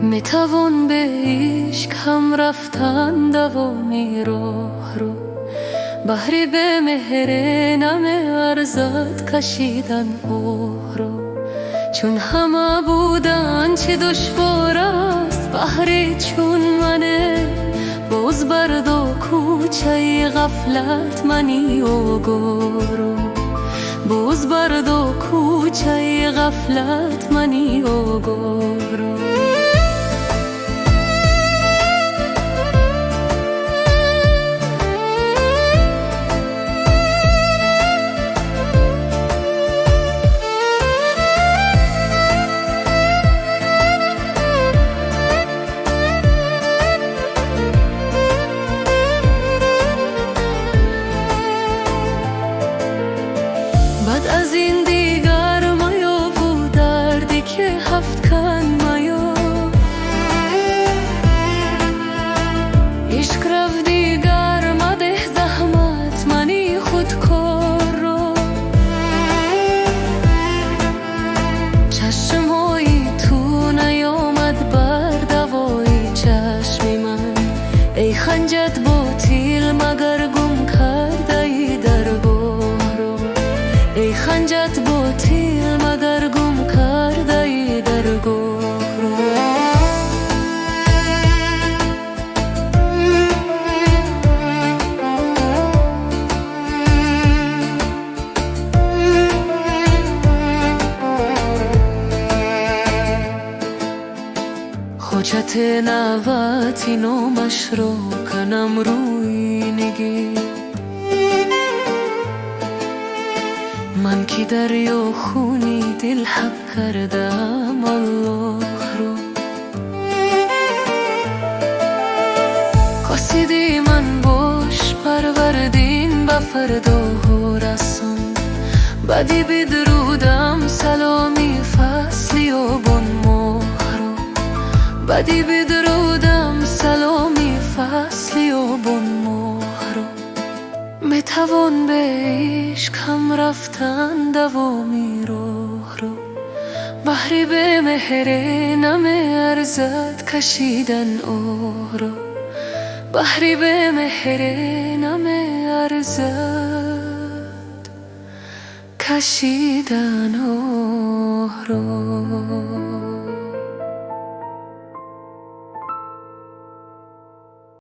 Метавон ба ишқ ҳам рафтан давоми роҳро, баҳри бемеҳр намеарзад кашидан оҳро. Чун ҳама будан чӣ душвор аст, баҳри чун мане боз бардо кӯчаи ғафлат мани огоҳро, боз бардо кӯчаи ғафлат мани огоҳро. Баъд аз ин дигар маёву дарде ки ҳафт кан маёв, ишқ рафт дигар мадеҳ заҳмат мани худкорро. Чашмҳои ту наёмад бар давои чашми ман, эй ханҷат ботил магар гум кардаи даргоҳро, эй ханҷат ботил магар гум кардаи даргоҳро. Ҳоҷат навати номашро канам рӯи нигин, ман ки дарё хуни дил ҳақ кардам Аллоҳро. Қосиди ман бош Парвардин ба фардоҳо расон, баъди бидрудам саломи фасли обон моҳро, баъди бидрудам саломи фасли обон моҳро. Метавон ба ишқ ҳам рафтан давоми роҳро, баҳри бемеҳр намеарзад кашидан оҳро, баҳри бемеҳр намеарзад кашидан оҳро.